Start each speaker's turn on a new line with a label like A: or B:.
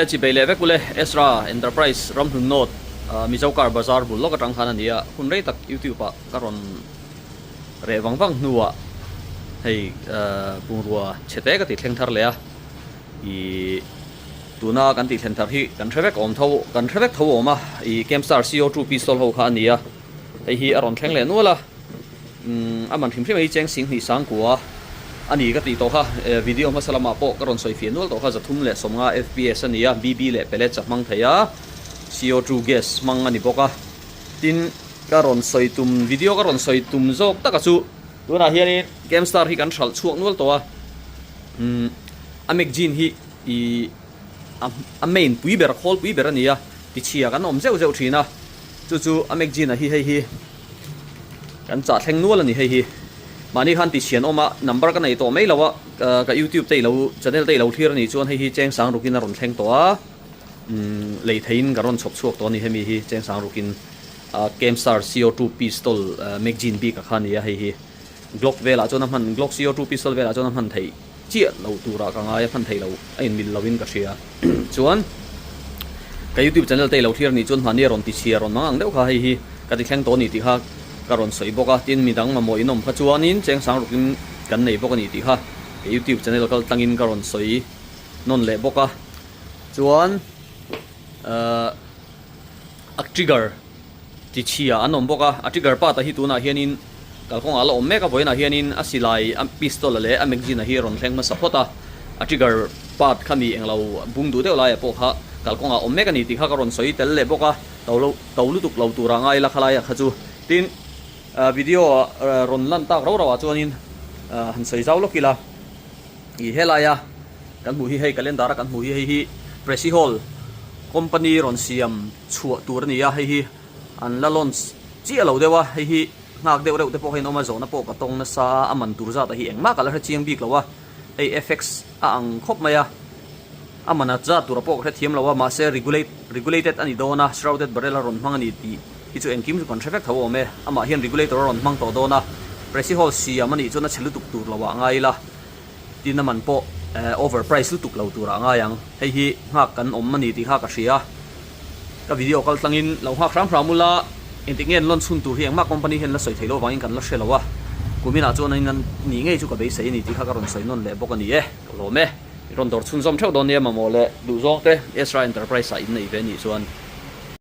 A: chi bei leh vek ule Ezra Enterprise Ramhlun North Mizo Car Bazar bul lawk atang khan a ni a, hun rei tak YouTube ah ka rawn reh vang vang hnuah hei bungrua chhe te ka ti thleng thar leh a, ih tuna kan tih thlen thar hi kan hre vek awm tho kan hre vek tho awm a, ih Camstar CO2 pistol ho kha a ni a, hei hi a rawn thleng leh nual a. Umm a man hrim hrim a hi cheng sing hnih sang kua a ni ka tih tawh kha video hmasa lamah pawh ka rawn sawi fiah nual tawh kha 350 fps a ni a BB leh pellets a hmang thei a CO2 gas hmang a ni bawk a tin ka rawn sawi tum video ka rawn sawi tum zawk taka chu tunah hianin Camstar hi kan hralh chhuak nual tawh a umm a magazine hi ih a main pui ber khawl pui ber a ni a tichhia kan awm zeuh zeuh thin a chu chu a magazine a hi hei hi. Kan chah thleng nual a ni hei hi. Mahni khan ti chhian awm a, number ka nei tawh mai lo a, ka youtube te i lo, channel te i lo thlir a nih chuan hei hi cheng sang rukin a rawn thleng tawh a, umm lei theiin ka rawn chhawp chhuak tawh a ni hemi hi cheng sang rukin Camstar CO2 pistol magazine bik a kha a ni a hei hi. Glock velah chuan a hman, Glock CO2 pistol velah chuan a hman theih chiah lo turah ka ngai a, hman theih lo a inmil loin ka hria. Chuan ka youtube channel te i lo thlir anih chuan mahni a rawn ti chhia rawn mang ang deuh kha hei hi ka ti thleng tawh a ni tih kha ka rawn sawi bawk a, tin midang mamawh in awm kha chuanin cheng sang rukin kan nei bawk a ni tih kha ka youtube channel kal tlangin ka rawn sawi nawn leh bawk a. Chuan ahh a trigger Ti chhia an awm bawk a, a trigger part ah hi tunah hianin kalkawngah a la awm mek a, vawiinah hianin a silai a pistol a leh a magazine a hi a rawn thleng hmasa phawt a, a trigger part kha mi englo bung duh deuh laiah pawh kha kalkawngah a awm mek a ni tih kha ka rawn sawi tel leh bawk a, to lo to lutuk lo turah ngai la khalaiah kha chu. Tin, video ah rawn lan tak rau rauah chuanin han sawi zau lawk ila, ih helaia kan hmuh hi hei calendar a kan hmuh hi hei hi Presi Hall company rawn siam chhuah tur a ni a, hei hi an la launch chiah lo deuh a, hei hi nghak deuh reuh te pawh hian awm a, zawhna pawh ka tawng nasa a, a man tur zat ah hi engmah ka la hre chiang bik lo a, hei FX a ang khawp mai a, a man a zat tura pawh ka hre thiam lo a, mahse regulate regulated a ni dawn a, shrouded barrel a rawn hmang a ni tih hi chu engkim chu kan hre vek tho awm e, amah hian regulator a rawn hmang tawh dawn a, Presi Hall siam a nih chuan a chhe lutuk tur lo ah ngai ila. Tin a man pawh over price lutuk lo turah a ngai ang. Hei hi nghak kan awm a ni tih kha ka hria. Ka video kal tlangin lo nghak hram hram ula, engtik nge an lawn chhun tur hi engmah company hian la sawi thei lo avangin kan la hre lo a. Kuminah chuan an in nih ngei chu ka beisei a ni tih kha ka rawn sawi nawn leh bawk a ni e. Ka lawm e. I rawn dawr chhunzawm theuh dawn nia mamawh leh duhzawng te Ezra Enterprise ah in nei ve a nih chuan.